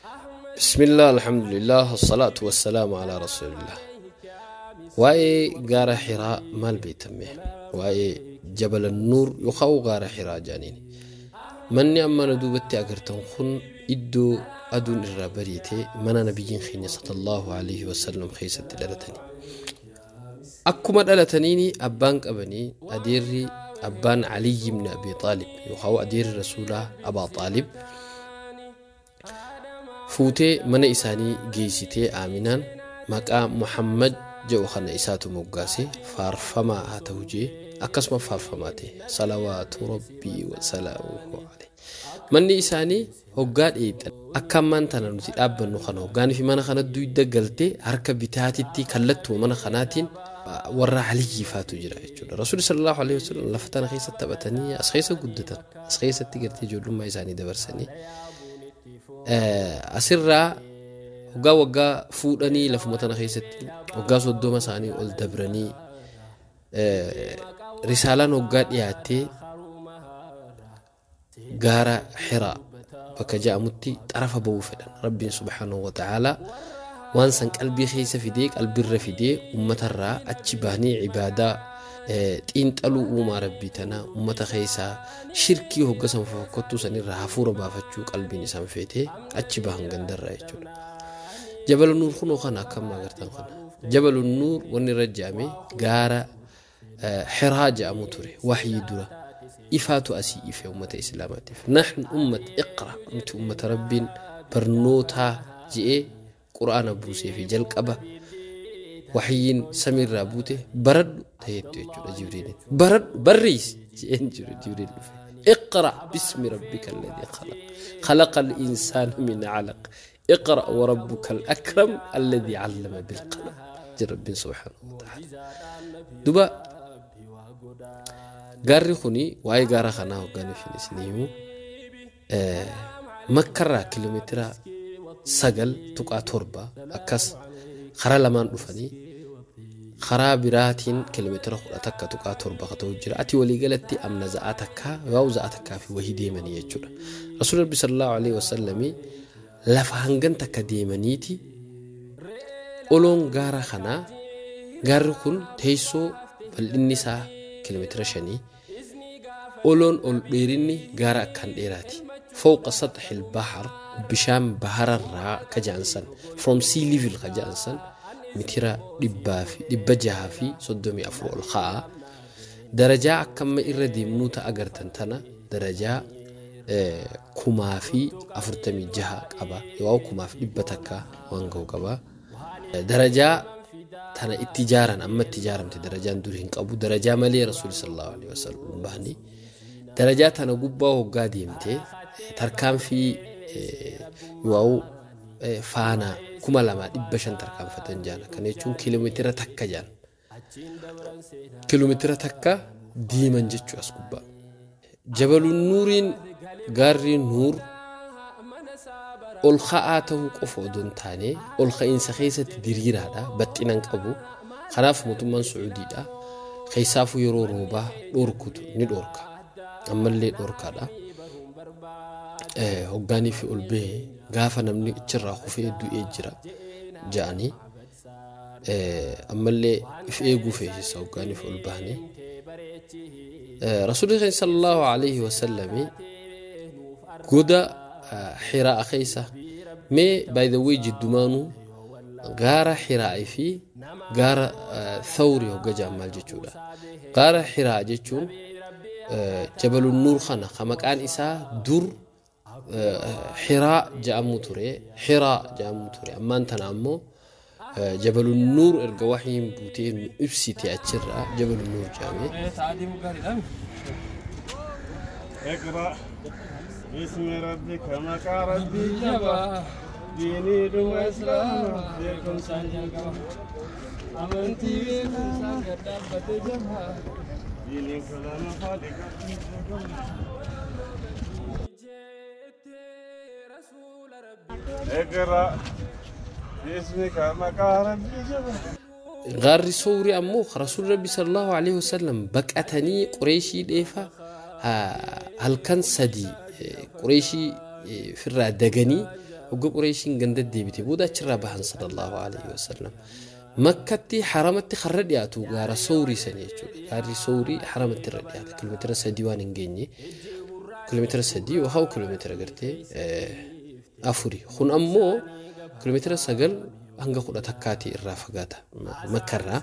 Bismillah, alhamdulillah, wasalaatu wassalaamu alaa rasuulillah. Waa'ee gaara Hiraa maal beektamme? Waa'ee Jabala Nuur yookaan gaara Hiraa jedhaniin. Manni amma na duubatti agartan kun iddoo aduun irraa bariite mana nabiyyiin keenya sallallahu alaihi wasallam keessatti dhalatani. Akkuma dhalataniin abbaan qabanii adeerri abbaan Aliyyi ibn Abi Xaalib yookaan adeerri Rasuulaa Abaa Xaalib fuutee mana isaanii geessitee Aaminaan maqaa Muhammad jedhu kana isaatu moggaase, faarfamaa haa ta'u jee, akkasuma faarfamaa ta'e, salawaatu rabbii wa salaamuhu alayhi. Manni isaanii hoggaa dheexan akka ammaan tana nuti dhaabbannu kana hoggaanii fi mana kana dugda galtee harka bitaatitti kallattuma mana kanaatiin warra Aliyyi faatu jira jechuudha. Rasuulli sallallahu alaihi wasallam lafa tana keessa taphatanii as keessa guddatan, as keessatti gartee ijoollummaa isaanii dabarsanii asirraa hoggaa waggaa fuudhanii lafuma tana keessatti waggaa 30 isaanii ol dabranii risaalaan hoggaa dhiyaattee gaara Hiraa bakka ja'amutti xarafa ba'uu fedhan. Rabbiin subhaanahu wa ta'aalaa waan san qalbii keessa fidee, qalbiirra fidee, uummatarraa achi bahanii ibaadaa xiinxaluu uumaa rabbii tana, uummata keessaa shirkii hoggasan fofokkottuu sanirraa hafuura baafachuu qalbiin isaan feetee achi bahan gandarraa jechuudha. Jabala Nuur kunoo kana akkam agartan kana. Jabala Nuur wanni irra je'ame gaara Hiraa je'amu ture waxyii dura. Ifaatu asii ife uummata islaamaatiif. Nahnu ummat iqra, nuti uummata rabbiin barnootaa je'ee quraana buusee fi jalqaba waxyiin samiirraa buute baradhu ta'eettu jechuudha Jibriiliin. Baradhu barreessi je'een jiru Jibriil dhufe. اقرأ باسم ربك الذي خلق، خلق الإنسان من علق، اقرأ وربك الأكرم الذي علم بالقلم رب سبحانه وتعالى. دوبا gaarri kuni waa'ee gaara kanaa hoggaanii fi isinii himu, Makkarraa kiiloomeetira 9.7 akkas karaa lamaan dhufanii, karaa biraatiin kiiloomeetira 11.7 ka ta'u jira. Ati waliigalatti amna za'aa takka yaa'u za'aa takkaa fi wahii deemanii jechuudha. Rasuulli Rabbi sallallahu alaihi wasallamii lafa hangan takka deemaniiti oloon gaara kanaa. Gaarri kun teessoo bal'inni isaa kiiloomeetira 5, oloon ol dheerinni gaara akkaan dheeraati. Fawqa saxil bahar, bishaan bahararraa ka ja'ansan, from sea level ka ja'ansan, mitira 634 ol ka'a. Darajaa akkamma irra deemnuu ta'a agartan tana darajaa 1046 qaba. Yoo 1001 waan ga'u qaba. Darajaa tana itti ijaaran, amma itti ijaaramte, darajaan dur hin qabu. Darajaa malee Rasuulli sallallahu alaihi wasallam bahanii darajaa tana gubbaa hoggaa deemtee tarkaanfii yoo faanaa 2500 tarkaanfatan jaana. Kana jechuun kiiloomeetira 1 jaana. Kiiloomeetira 1 deeman jechuu as gubbaa. Jabaluun Nuuriin, gaarri Nuur ol ka'aa ta'uu qofa odoo hin taane ol ka'iinsa keessatti diriiraadha, baxxinan qabu. Kanaaf mootummaan Sucuudiidha. Keessaafuu yeroo roobaa dhorkutu ni dhorka. Ammallee dhorkaadha. Hoggaanii fi ol bahee gaafa namni achirraa kufee du'ee jira ja'anii ammallee if eeguu feesisa hoggaanii fi ol bahanii. Rasuulli keenya sallallahu alaihi wasallamii goda Hiraa keessa mee, by the way, jiddumaanuu gaara Hiraa fi gaara Thawri hogga ja'an maal jechuudha? Gaara Hiraa jechuun Jabaluun Nuur kana ka maqaan isaa dur Hiraa ja'amu ture, Hiraa ja'amu ture. Ammaan tana ammoo Jabaluun Nuur erga wahiin buutee nu ibsite achirraa Jabaluun Nuur jedhame. اقرأ باسم ربك maqaa rabbii jabaa diinii dhuma islaamaa beekumsaan jalqaba amantii beekumsaan gad dhaabbate jabaa diiniin kalaama haaliqa. اقرأ باسمك maqaa rabbii jabaa. Gaarri Sowri ammoo Rasuulli Rabbi sallallahu alaihi wasallam baqatanii Qureeshii dheefa halkan 3 Qureeshii firraa daganii Hogga Qureeshiin ganda deebite booda achirraa bahan sallallahu alaihi wasallam. Makkatti haramatti karra dhiyaatu gaara Sowrii sani jechuudha. Gaarri Sowrii haramatti irra dhiyaata. Kiiloomeetira 3 waan hin geenye. Kiiloomeetira 3 yookaan kiiloomeetira gartee 4. Kun ammoo kiiloomeetira 9 hanga 11 irraa fagaata Makkarraa.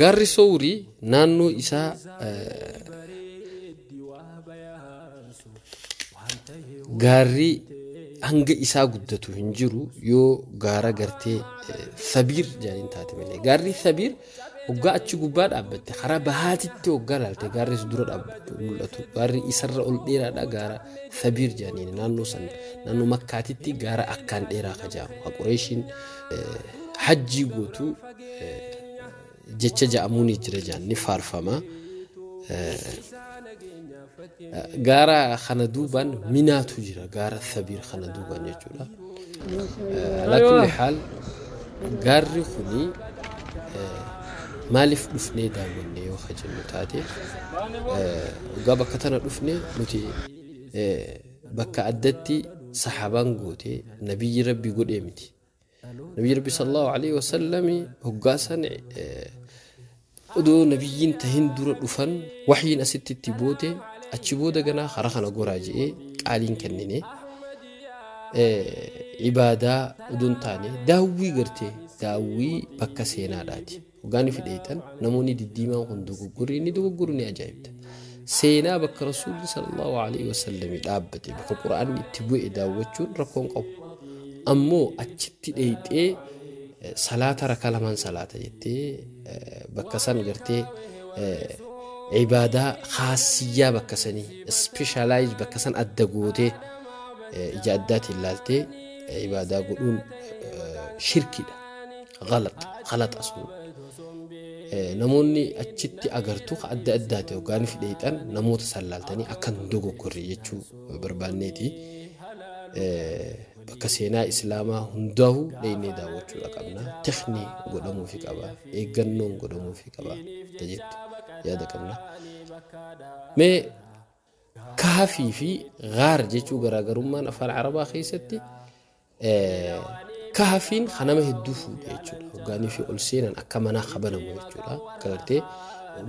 Gaarri Sowrii naannoo isaa gaarri hanga isaa guddatu hin jiru yoo gaara gartee Sabiir jedhaniin taate malee. Gaarri Sabiir hoggaa achi gubbaa dhaabbatte karaa bahaatitti hoggaa laalte gaarri dura dhaabbatu mul'atu. Gaarri isarra ol dheeraadha gaara Sabiir jedhaniin naannoo san naannoo Makkaatitti gaara akkaan dheeraa ka jedhamu. Ha Qureeshiin hajjii gootu jecha ja'amuun jira jedhan ni faarfama. Gaara kana duubaan Minaatu jira gaara Sabiir kana duubaan jechuudha. Alaa kulli haal gaarri kuni maaliif dhufnee daawwanne yoo ka jennu taate hoggaa bakka tana dhufne nuti bakka addatti saxaabaan goote nabiyyi rabbi godhee miti. Nabiyyi rabbi sallallahu alaihi wasallam hoggaa san odoo nabiyyiin tahin dura dhufan waxyiin asitti itti boote achi booda ganaa karaa kana goraa je'ee qaaliin kennine ibaadaa odoo hin taane daawwii gartee daawwii bakka seenaadhaati. Hoggaan fidheetan namoonni diddiimaan kun dogoggorri inni dogoggoru ni ajaa'ibda. Seenaa bakka Rasuulli sallallahu alaihi wasallam dhaabbate bakka Qura'aanni itti bu'e daawwachuun rakkoon qabu. Ammoo achitti dheeyxee salaata raka lamaan salaata jettee bakka san gartee ibaadaa khaasiyyaa bakka sanii ispeeshaalaayiz bakka san adda gootee ija addaatiin laaltee ibaadaa godhuun shirkiidha. Ghalat ghalat sun. Namoonni achitti agartu adda addaati hoggaan fidheexan namoota san laaltanii akka hin dogoggorre jechuu barbaanneeti. Bakka seenaa Islaamaa hundaa'u dheeynee daawwachuudha qabna. Tifni godhamuufi qaba. Eeggannoon godhamuufi qaba. Jettu yaada qabna. Mee kaafii fi gaar jechuu garaagarummaan afaan Arabaa keessatti kaafiin kan nama hedduu fuudhe jechuudha. Hoggaanii fi ol seenan akka manaa kabanamu jechuudha. Akka gartee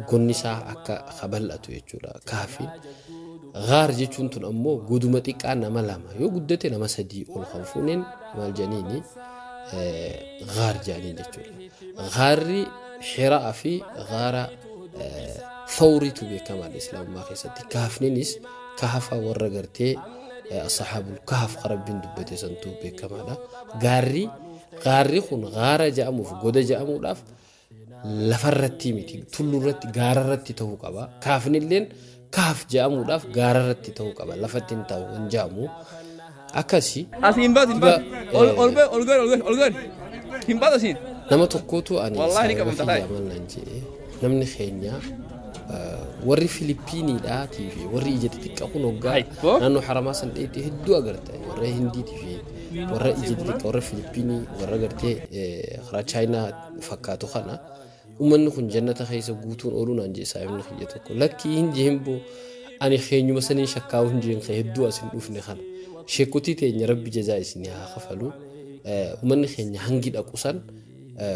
gonni isaa akka kabal'atu jechuudha. Kaafiin. Gaar jechuun tun ammoo goduma xiqqaa nama lama yoo guddate nama sadii ol kan fuuneen maal jedhaniini gaar jedhaniin jechuudha. Gaarri Hiraa fi gaara Thawriitu beekamaadha Islaamummaa keessatti. Kaafninis kaafa warra gartee ashaabul kaaf rabbiin dubbate santu beekamaadha. Gaarri kun gaara jedhamuuf goda jedhamuudhaaf lafarratti miti tullurratti gaararratti ta'uu qaba. Kaafnilleen kaaf jedhamuudhaaf gaararratti ta'uu qaba. Lafatti hin ta'u hin jedhamu. Akkasi. Asiin baas hin baas. Ol ol ol gori ol gori ol gori. Hin baas asiin. Nama tokkotu ani Wallaahi ni saahiba qabamta kiyya maal naan jedhe namni keenya warri Filipiiniidhaatii fi warri ija xixiqqaa kun hoggaa naannoo haramaa san dheettee hedduu agarta warra Hindiitii fi warra ija xixiqqaa warra Filipiinii warra gartee karaa Chaayinaa fakkaatu kana uummanni kun jannata keessa guutuun ooluu naan jedhe saahibni kiyya tokko lakkii hin jeen boo ani keenyuma saniin shakkaa'u hin jeen hedduu as hin dhufne kana sheekotii teenya rabbi jazaa isinii haa kafalu uummanni keenya hangi dhaqu san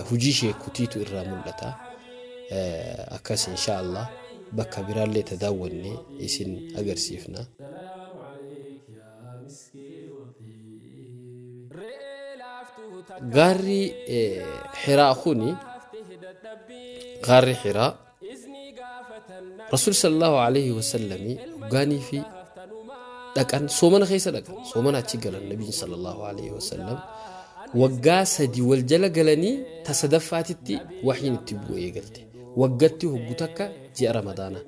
hujii sheekotiitu irraa mul'ata. Akkas insha Allah bakka biraallee tadaawwanne isin agarsiifna. Gaarri Hiraa kuni gaarri Hiraa Rasuul sallallahu alaihi wasallami hoggaanii fi dhaqan soomana keessa dhaqan soomana achi galan nabiin sallallahu alaihi wasallam waggaa 3 wal jala galanii ta sadaffaatitti waxyiin itti bu'ee galte. Waggatti hoggu takka ji'a Ramadaanaa.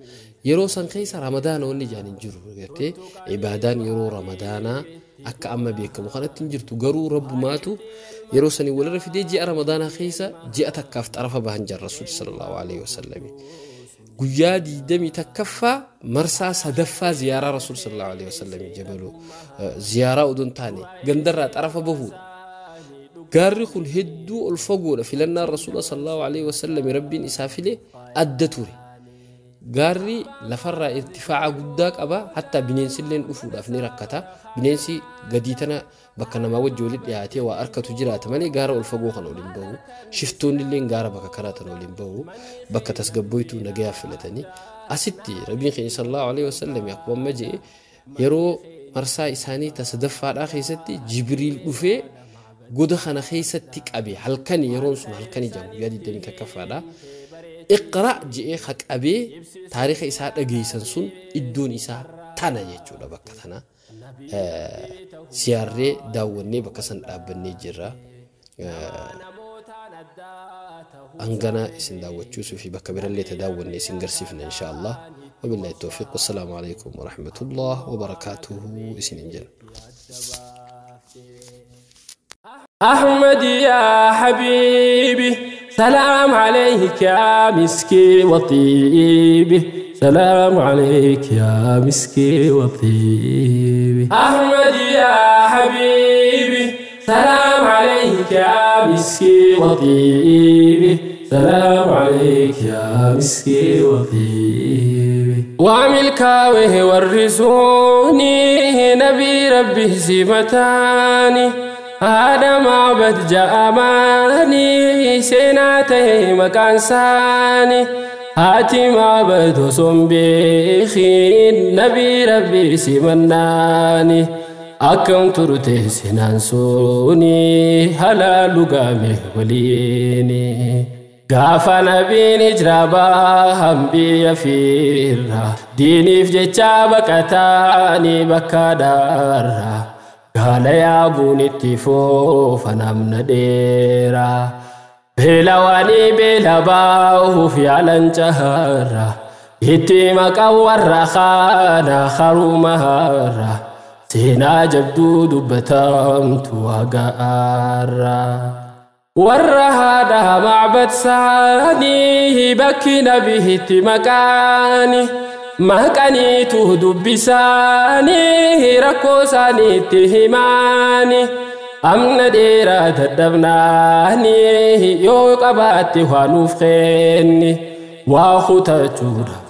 Yeroo san keessa Ramadaana wanni ijaan hin jiru gartee ibaadaan yeroo Ramadaanaa akka amma beekamu kanatti hin jirtu garuu rabbumaatu yeroo sanii walirra fidee ji'a Ramadaanaa keessa ji'a takkaaf xarafa bahan jira Rasuul sallallahu alaihi wasallam. Guyyaa 21ffaa marsaa 3ffaa ziyaaraa Rasuul sallallahu alaihi wasallam jabaluu ziyaaraa odoo hin taane gandarraa xarafa bahuudha. Gaarri kun hedduu ol fagoodha filannaan Rasuula sallallahu alaihi wasallam rabbiin isaa file adda ture. Gaarri lafarraa irtifaa'a guddaa qaba. Hatta bineensilleen dhufuudhaaf ni rakkata. Bineensi gadii tana bakka namaa wajji walitti dhiyaatee waa harkatu jiraata malee gaara ol fagoo kana ol hin bahu. Shiftoonnilleen gaara bakka karaa tana ol hin bahu. Bakka tasgabboytuu nagayaa filatanii. Asitti Rabbiin keenya sallallahu alaihi wasallam akkuma amma jedhe yeroo marsaa isaanii tasadaffaadhaa keessatti Jibriil dhufee goda kana keessatti qabe halkani yeroon sun halkani jedhamu guyyaa 21ffaadha. Iqra' jedhee haqabee taariika isaa dhageessan sun iddoon isaa tana jechuudha bakka tana. Siyaarree daawwannee bakka san dhaabbannee jirra. Hangana isin daawwachiisuu fi bakka birallee daawwannee isin garsiifna insha Allah. Wabillahi tawfiiq. Wassalaamu alaikum warahmatullah wabarakaatuhu isiniin jenna. أحمد يا حبيبي سلام عليك يا مسكي وطيبي سلام عليك يا مسكي وطيبي أحمد يا حبيبي سلام عليك يا مسكي وطيبي سلام عليك يا مسكي وطيبي وعمل كاوه ورثوني نبي ربي سمتاني هذا معبد جاماني سيناته مكان ساني هاتي معبد صنبيخين نبي ربي سمناني أكم ترته سنانسوني هلا لقامه وليني غافا نبي نجربا هم بيفيرا ديني في جتابكتاني بكادارا قال يا بني اتفو فنمنا ديرا بلواني بلباه في علن جهرا يتيمك ورخانا خرومهارا سينا جبدو دبتام توقارا ورهادا معبد ساني بكينا به تمكاني مكاني تهدب بساني ركوساني تهماني أمن ديرا تدبناني يوقباتي وانوفخيني واخوتا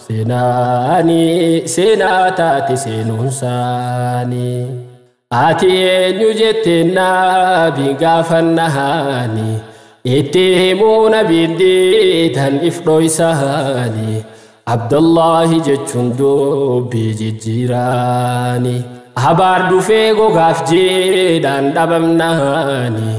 سيناني سيناتاتي سينونساني آتي نجتنا بغافنهاني اتهمون بنديتن إفرويساني عبد الله جتشون دوبي جيراني هبار دوفيغو غاف جيدان دبمناني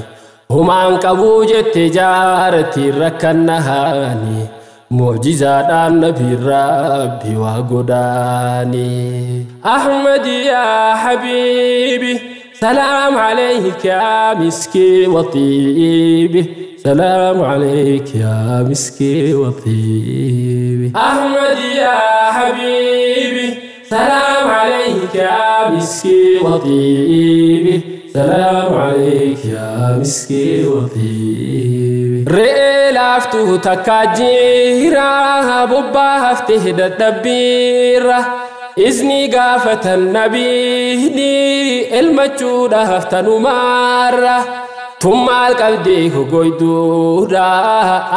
همان قبو جت جارتي ركنهاني معجزات النبي ربي وقداني أحمد يا حبيبي سلام عليك يا مسكي وطيبي سلام عليك يا مسكي وطيبي أحمد يا حبيبي سلام عليك يا مسكي وطيبي سلام عليك يا مسكي وطيبي رئيلافتو تكاجيرا ببا هفته دتبيرا إذني قافة النبي المجودة هفتنو مارا ثم القلبي قيدورا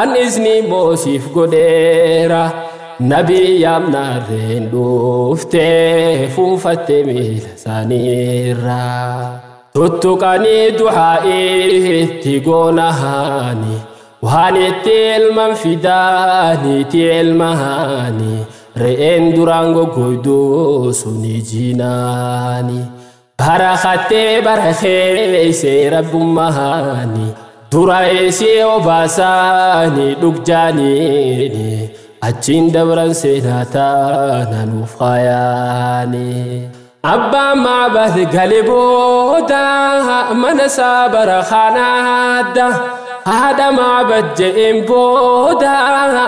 أن إذني موسيف قديرا نبي يامنا رندوفته فوفته ميل سانيرا تتقني دعائي تقونهاني وهاني تلمن فداني تلمهاني رئين درانغو قيدو سني جناني برخته برخي رب مهاني درائسي وباساني دقجاني أجين دوران سيناتانا نفخياني أبا معبد قلبودا من سابر خانادا هذا معبد جئن بودا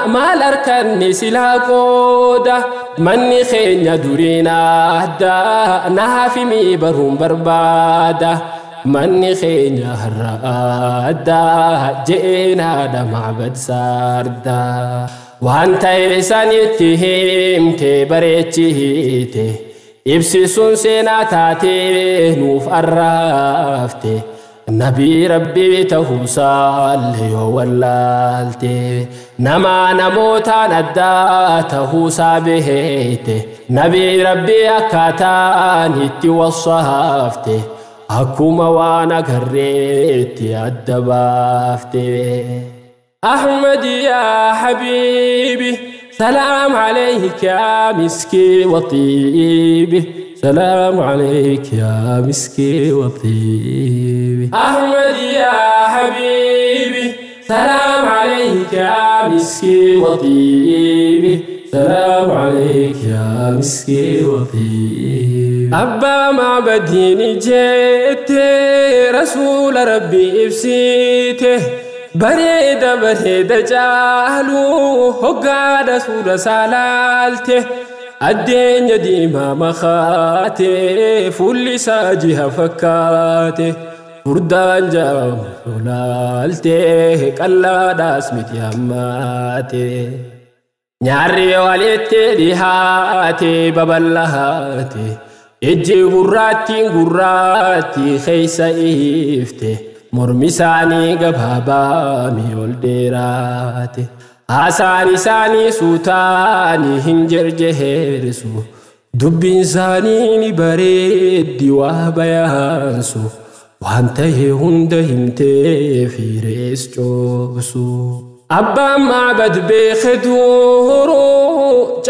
ما الأركان سلا قودا مني خين دورينا دا نهافي مي برهم بربادا مني خين هرادا جئن هذا معبد ساردا وانت إنسان يتهم تبريتشيته إبسسون سيناتاتي نوف الرافتي Nabii Rabbii ta'uusaallee yoo wallaalte nama namootaan addaa ta'uusaa beekte Nabii Rabbii akkaataan itti wasaafte akkuma waan agarreetti adda baafte. Ahmad yaa habiibi سلام عليك يا مسكي وطيبي سلام عليك يا مسكي وطيبي أحمد يا حبيبي سلام عليك يا مسكي وطيبي سلام عليك يا مسكي وطيبي أبا معبديني جئت رسول ربي إبسيته بريدة بريدة جاهلو هقاد سورة سالالته الدنيا ديما مخاتي فل ساجها فكاتي فردان جام سلالته كلا داسمتي هماتي نعري والتي ديهاتي ببلهاتي اجي غراتي غراتي خيسا إفتي Mormi isaanii gabaabaa ol dheeraate. Haasaan isaanii suutaanii hin jerjeersu. Dubbiin isaanii ni bareeddi waa bayaansu. Waan ta'e hunda himtee fiirees coobsu. Abbaan Macbad beeke duuruu.